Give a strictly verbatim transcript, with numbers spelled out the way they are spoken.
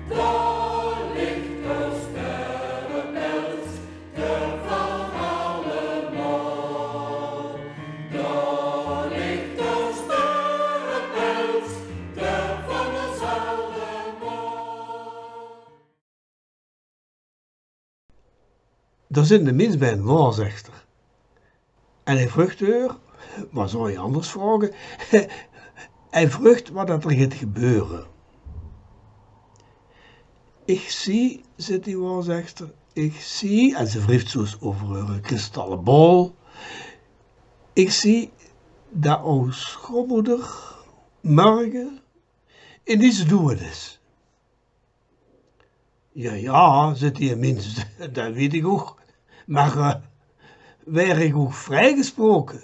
Dao ligt de sterrepels, de van allemaol. Dao ligt de sterrepels, de van ós allemaol. Dao zit eine mins bij ein waorzegster. En hae vruugt häör, wat zów hae anders vraoge? Hae vruugt wat dat d'r geit gebeure. Ich zie, zit die waorzegster, ich zie, en ze wrieft zoeë euver häöre kristalle bol, ich zie dat ós sjoonmoder mörge in iets doeën is. Jao, jao, zit die mins, dat weit ich ouch. Mer, eh, waer ich ouch vrijgesproke?